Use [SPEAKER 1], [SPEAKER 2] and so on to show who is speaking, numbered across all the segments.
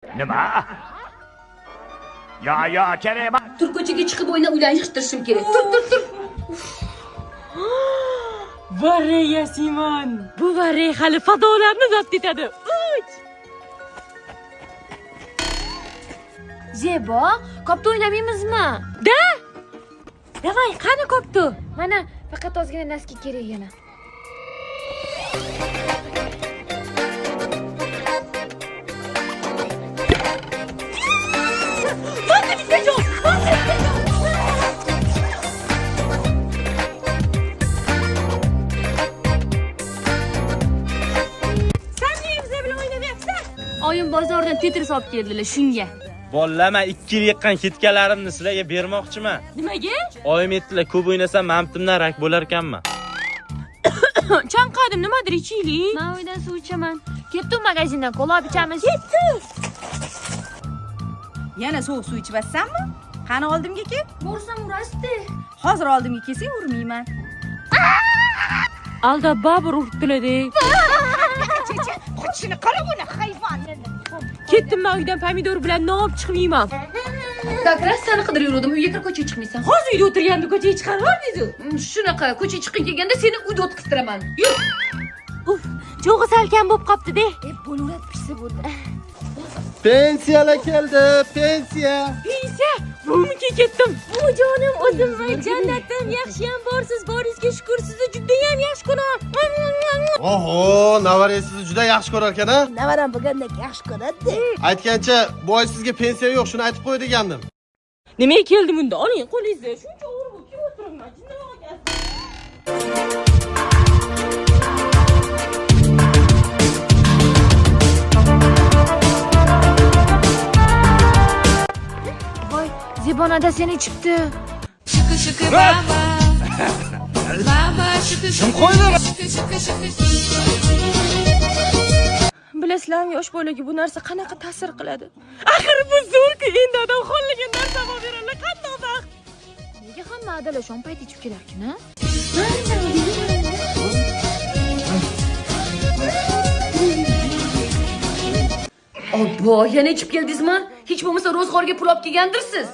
[SPEAKER 1] Nima? Yo, yo, kerak emas.
[SPEAKER 2] Tur, ko'chaga chiqib o'yna, ularni yig'ishtirishim kerak. Tur, tur, tur.
[SPEAKER 3] Varre Yasiman. Bu varre hali fazolarni zabt etadi. Uch.
[SPEAKER 4] Zebo, kopta o'ynamaymizmi?
[SPEAKER 3] Da. Давай, qani koptu?
[SPEAKER 4] Mana, faqat ozgina naski kerak yana.
[SPEAKER 3] Sen niye bize bilan o'ynamayapsan?
[SPEAKER 4] Oyim bozordan Tetris olib keldilar shunga.
[SPEAKER 5] Bolalar, man 2 yil yiqqan ketkalarimni sizlarga bermoqchiman.
[SPEAKER 3] Nimaga?
[SPEAKER 5] Oyim aytdilar, ko'p o'ynasam mamtimdan rak bo'lar ekanman.
[SPEAKER 3] Chanqadim, nimadir ichaylik.
[SPEAKER 4] Men uydan suv ichaman. Ketdim magazindan kola olib ichamiz. Ketdim.
[SPEAKER 6] Yana sovuq suv ichvassanmi? Qani oldimga kel.
[SPEAKER 4] Borsam urasdi.
[SPEAKER 6] Hozir oldimga kelsang urmayman.
[SPEAKER 3] Alda babur uribdilar-de.
[SPEAKER 6] Qochishini qara buni hayvon.
[SPEAKER 3] Ketdim men uydan pomidor bilan non olib chiqmayman.
[SPEAKER 2] Как раз seni qidirib yuruvdim. Uyga kirib ko'chaga chiqmaysan.
[SPEAKER 3] Hozir uyda o'tirganda ko'chaga chiqarib yubordingiz-ku.
[SPEAKER 2] Shunaqa ko'chaga chiqqing kelganda seni uyda o'tkaztiraman. Yur.
[SPEAKER 3] Uf, cho'g'i salkam bo'lib qopti-de.
[SPEAKER 4] E, bo'laveradi, pishsa bo'ldi.
[SPEAKER 7] Pensiyalar keldi, pensiya.
[SPEAKER 3] Pensiya, buvimga ketdim. Bu jonim o'zimmi, jannatim, yaxshiyam borsiz, boringizga shukur, sizni judayam yaxshi ko'raman.
[SPEAKER 7] Oho, navarangiz sizni juda yaxshi ko'rar ekan, a?
[SPEAKER 8] Navaram bo'lgandek yaxshi ko'radi.
[SPEAKER 7] Aytgancha, bu oy sizga pensiya yo'q, shuni aytib qo'y degandim.
[SPEAKER 3] Nimaga keldim unda? Oling qo'lingizni. Shuncha o'g'ri bo'lib kelib o'tiribman. Jinniroq ekansiz.
[SPEAKER 4] Voy, Zebon adasini ichibdi.
[SPEAKER 5] Kim qo'ydi?
[SPEAKER 3] Bilasizlarmi, yosh bolaga bu narsa qanaqa ta'sir qiladi? Axir bu zo'r-ku, endi odam xohlagan narsani olib beradi. Qandoq baxt.
[SPEAKER 4] Nega hamma adalar shom payti ichib kelarkin, a?
[SPEAKER 2] Obbo, yana ichib keldingizmi? Hech bo'lmasa ro'zg'orga pul olib kelgandirsiz.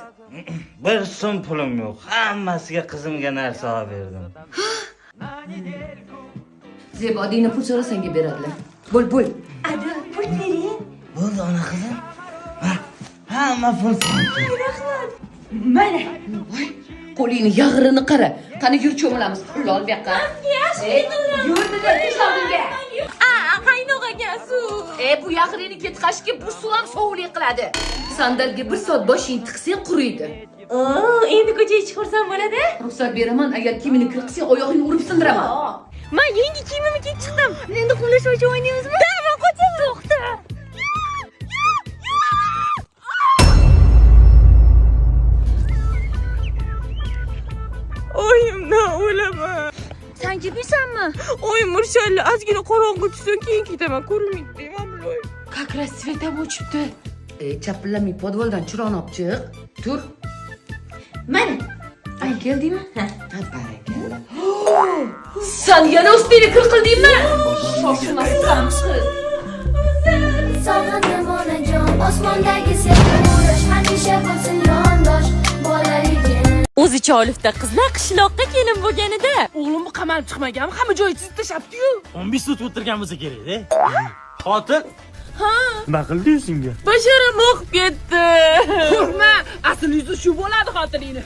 [SPEAKER 9] Bir so'm pulim yo'q. Hammasiga qizimga narsa olib berdim.
[SPEAKER 2] Zebo, adingni pul so'ra senga beradilar. Bo'l, bo'l.
[SPEAKER 3] Ada, pul bering.
[SPEAKER 9] Bo'ldi ona qizim. Ha, hamma pul seniki.
[SPEAKER 3] Mana.
[SPEAKER 2] Voy, qo'lingni yag'rini qara. Qani yur cho'milamiz. Pulni ol bu yoqqa. Yur dedim, tez oldinga.
[SPEAKER 3] A, qaynoq ekan suv.
[SPEAKER 2] E, bu yag'rini ketqashga bu suv ham sovuqlik qiladi. Sandalga bir soat boshing tiqsang quriydi.
[SPEAKER 3] Oo, endi ko'chaga chiqarsam bo'ladi?
[SPEAKER 2] Ruxsat beraman, agar kiyimini kir qilsang oyog'ingni urib sindiraman.
[SPEAKER 3] Men yangi kiyimimni kiyib chiqdim. Endi quvlash o'yini o'ynaymizmi? Da, men qochaman. To'xta. Oyimdan o'laman.
[SPEAKER 4] San ketmaysanmi?
[SPEAKER 3] Oyim murshalla ozgina qorong'i tushsin keyin ketaman. Ko'rinmaydi deyman bular. Как раз свет ham o'chibdi.
[SPEAKER 2] E, chapillamay podvaldan chiroqni olib chiq. Tur.
[SPEAKER 3] Mana.
[SPEAKER 2] Ay, keldingmi? Ha, barakalla. San yana ustingni kir qildingmi? Shoshmasdan qiz.
[SPEAKER 10] Sog'indim onajon, osmondagi sevgi quyosh hamisha bo'lsin yondosh bolaligim.
[SPEAKER 3] O'zicha olifda qizlar qishloqqa kelin bo'lganida.
[SPEAKER 8] O'g'lim bu qamalib chiqmaganmi? Hamma joyi chizib tashlabdi-yu.
[SPEAKER 5] 15 sut o'tirgan bo'lsa kerak-da. Qotil. Ha. Nima qildi yuzingga?
[SPEAKER 3] Basharam oqib ketdi.
[SPEAKER 8] Ko'rma, asl yuzi shu bo'ladi xotiningni.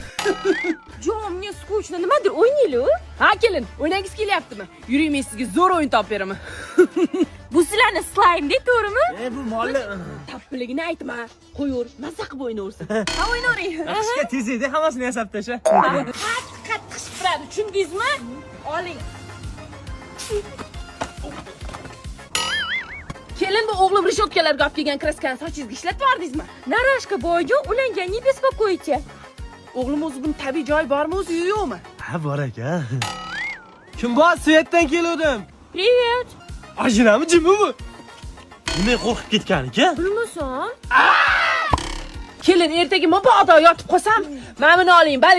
[SPEAKER 3] Jonimga скучно, nimadir o'ynaylik.
[SPEAKER 8] Ha, kelin, o'ynagingiz kelyaptimi? Yuring, men sizga zo'r o'yin topib beraman.
[SPEAKER 3] Bu sizlarni slime-de, to'g'rimi?
[SPEAKER 5] E, bu molli.
[SPEAKER 8] Tappiligini aytma. Qo'yur, mazza qilib o'ynayversin.
[SPEAKER 3] Ha, o'ynavering.
[SPEAKER 5] Qishga tez edi, hammasini yasab tasha.
[SPEAKER 8] Qattiq qishqiradi, tushundingizmi? Oling. Kelin, bu o'g'lim reshotkalarga olib kelgan kraskani sochingizga ishlatib yubordingizmi?
[SPEAKER 3] Нарашка boyjon, ularga не беспокойте.
[SPEAKER 8] O'g'lim o'zi buni tabiiy joyi bormi o'zi yo'qmi?
[SPEAKER 5] Ha, bor ekan. Kim bor? Svetdan keluvdim.
[SPEAKER 3] Привет.
[SPEAKER 5] Ajinami, jimmi bu? Nima qo'rqib ketgan ekan?
[SPEAKER 3] Bilmasam.
[SPEAKER 8] Kelin, ertaga mabodo yotib qolsam, mana buni oling, bali